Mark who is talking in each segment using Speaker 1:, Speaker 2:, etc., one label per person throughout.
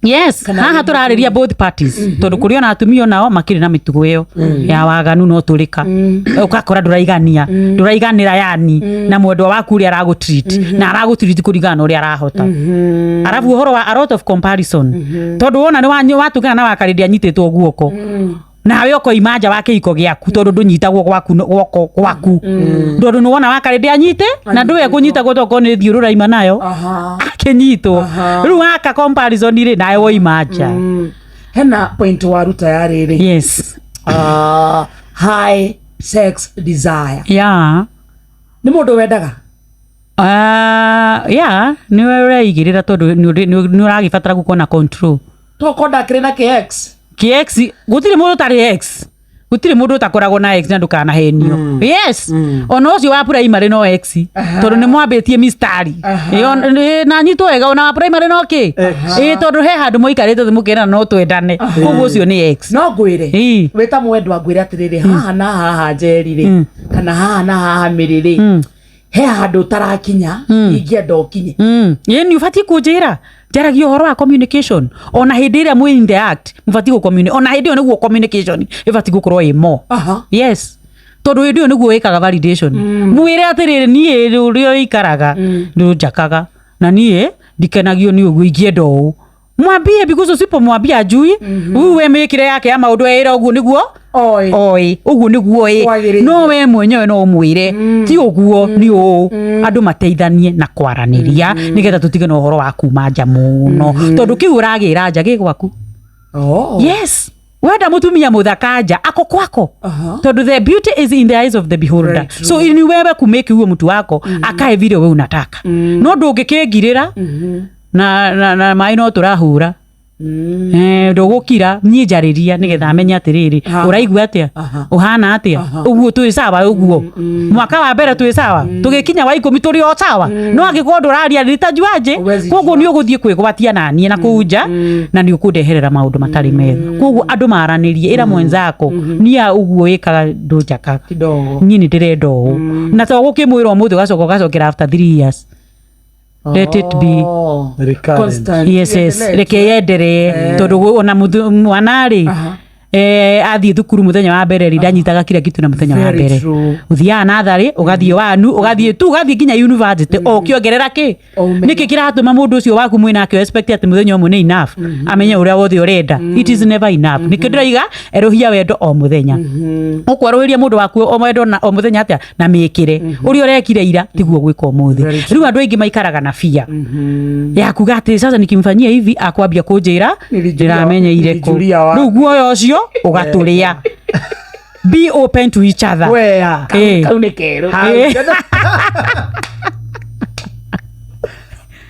Speaker 1: Yes,
Speaker 2: Kana
Speaker 1: haha
Speaker 2: wĩ
Speaker 1: tũrarĩria both parties, tondũ kũrĩ ona atumia onao makĩrĩ na mĩtugo ĩyo ya waganu no tũrĩka ũgakora ndũraigania, ndũraiganĩra yani na mwendwa waku ũrĩa aragũtreat, na aragũtreat kũringana na ũrĩa arahota. Arabu ũhoro wa a lot of comparison, tondũ wona nĩ watũngana na wakarĩndĩ anyitĩtwo guoko, nawe ũkoima nja wa kĩhiko gĩaku tondũ ndũnyitagwo gwaku guoko gwaku, tondũ nĩ wona wakarĩndĩ anyite na ndũwe kũnyitagwo tokorwo nĩ thiũrũra ima nayo akĩnyitwo. Rĩu waka comparison rĩ, nawe woima nja.
Speaker 2: Hena point waruta ya rĩrĩ, high sex desire. Nĩ mũndũ wendaga.
Speaker 1: Yeah, nĩwe ũreigĩrĩra tondũ nĩ ũragĩbatara gũkorwo na control.
Speaker 2: Tokorwo ndakĩrĩ na kĩ ex.
Speaker 1: Kĩ ex, gũtirĩ mũndũ ũtarĩ ex, gũtirĩ mũndũ ũtakoragwo na ex, na ndũkanahenio. Yes, ona ũcio wa primary no ex, tondũ nĩ mwambĩtie mistari. Na nyitwo wega, ona wa primary no kĩ ĩ, tondũ he handũ mũikarĩte thĩ mũkerana no twendane, koguo ũcio nĩ ex.
Speaker 2: No ngwĩre, wĩ ta mwendwa, ngwĩre atĩrĩrĩ, haha na haha njeri rĩ, kana haha na haha mĩrĩ rĩ, he handũ ũtarakinya, ingĩenda ũkinye.
Speaker 1: Ĩ nĩ ũbatiĩ kũnjĩra, njaragia ũhoro wa communication. Ona hĩndĩ ĩrĩa mwĩ in the act, mũbatiĩ gũ ona hĩndĩ ĩyo nĩguo communication ĩbatiĩ gũkorwo ĩ more. Yes, tondũ hĩndĩ ĩyo nĩguo ĩkaga validation. Mwĩre atĩrĩrĩ, niĩ ũrĩa ũikaraga ndũnjakaga na niĩ ndikenagio nĩ ũguo, ingĩenda ũũ. Mwambie, because usipomwambia ajui huyu we mĩkĩre yake ya maũndũ ĩra ũguo nĩguo
Speaker 2: Oĩ.
Speaker 1: Oĩ ũguo nĩguo ĩ.
Speaker 2: Kwagĩrĩire.
Speaker 1: No we mwenyewe no ũmwĩre ti ũguo, nĩ ũũ. Andũ mateithanie na kwaranĩria nĩgetha tũtige na ũhoro wa kuma nja mũno, tondũ kĩu ũragĩra nja gĩ gwaku. Yes, wenda mutumia muthaka nja ako kwako, tondu the beauty is in the eyes of the beholder.
Speaker 2: Very true.
Speaker 1: So ni wewe kumake huyo mtu wako akae vile we unataka. No ndũngĩkĩngirĩra na maĩ no tũrahũra. Ndũgũkira niĩ njarĩria nĩgetha amenye atĩrĩrĩ, ũraigua atĩa, ũhana atĩa, ũguo twĩ sawa, ũguo mwaka wa mbere twĩ sawa, tũgĩkinya wa 10 tũrĩ o sawa. No angĩkorwo ndũraria nitajuaje?
Speaker 2: Huwezi.
Speaker 1: Koguo nĩ ũgũthiĩ kwĩgwatia naniĩ na kũu nja na nĩ ũkũndeherera maũndũ matarĩ mega. Koguo andũ maranĩrie, ĩra mwenzako, niĩ ũguo ĩkaga ndũnjakaga
Speaker 2: Kidogo.
Speaker 1: Niĩ nĩ ndĩrenda ũũ, na to gũkĩmwĩra ũmũthĩ ũgacoka ũgacokera after 3 years. Let it be.
Speaker 3: Recurrent.
Speaker 2: Constant.
Speaker 1: Yes,
Speaker 2: Iendelee.
Speaker 1: reke yenderee, tondũ ona mwana rĩ, athiĩ thukuru mũthenya wa mbere rĩ, ndanyitaga kila kitu na mũthenya wa
Speaker 2: Very
Speaker 1: mbere.
Speaker 2: true.
Speaker 1: Ũthiaga natharĩ, ũgathiĩ wanu, ũgathiĩ tu, ũgathiĩ nginya university o ũkĩongerera kĩ.
Speaker 2: Ũmenyo.
Speaker 1: Nĩkĩ kĩratũma mũndũ ũcio waku mwĩ nake expect atĩ mũthenya ũmwe nĩ enough, amenye ũrĩa wothe ũrenda? It is never enough. Nĩkĩo ndĩroiga erũhia wendo o mũthenya. Ũkwarũhĩria mũndũ waku o wendo na o mũthenya atĩa? Na mĩkĩre ũrĩa ũrekire ira tiguo gwĩka ũmũthĩ.
Speaker 2: Very true.
Speaker 1: Rĩu andũ aingĩ maikaraga na bia ya kuga atĩ sasa nikimfanyia hivi akwambia kũnjĩra ndĩramenyeire kũ.
Speaker 2: Nilijulia wapi.
Speaker 1: Rĩu guoya ũcio ũgatũrĩa. Be open to each other.
Speaker 3: Wea.
Speaker 2: Kau nĩ kerũ.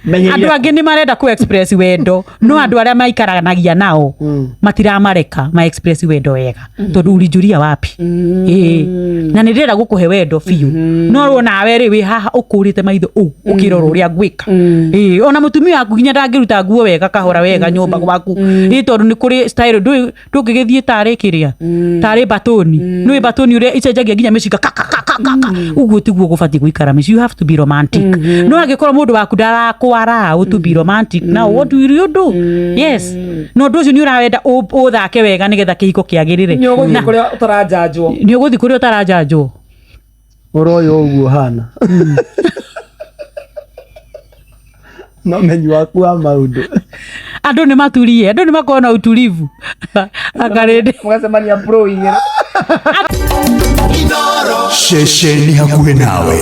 Speaker 3: Menyeria.
Speaker 1: Andũ angĩ nĩ marenda ku express wendo, no andũ arĩa maikaranagia nao matiramareka ma express wendo wega, tondũ ulijulia wapi? Ĩĩ, na nĩ ndĩrenda gũkũhe wendo biũ, no rwo nawe rĩ, wĩ haha ũkũrĩte maitho ũũ ũkĩrora ũrĩa ngwĩka. Ĩĩ, ona mũtumia waku nginya ndangĩruta nguo wega kahora wega nyũmba gwaku. Ĩĩ, tondũ nĩ kũrĩ style ndũngĩgĩthiĩ tarĩ kĩrĩa tarĩ batoni, nĩ batoni ũrĩa icenjagia nginya mĩcinga ka ka ka ka ka ka. Ũguo tiguo gũbatiĩ gũikara mĩciĩ. You have to be romantic. No angĩkorwo mũndũ waku ndarakwara to be romantic, now what will you do? Yes, no ũndũ ũcio nĩ ũrawenda ũthake wega nĩgetha kĩhiko kĩagĩrĩre.
Speaker 2: Nĩ ũgũthiĩ kũrĩa ũtaranjanjwo.
Speaker 1: Nĩ ũgũthiĩ kũrĩa ũtaranjanjwo.
Speaker 3: Ũroywo ũguo hana no menyi waku wa maũndũ.
Speaker 1: Andũ nĩ maturie, andũ nĩ makorwo na utulivu akarĩndĩ.
Speaker 2: Mũgacemania bro igĩrĩ.
Speaker 4: Ceceni hakuhĩ nawe.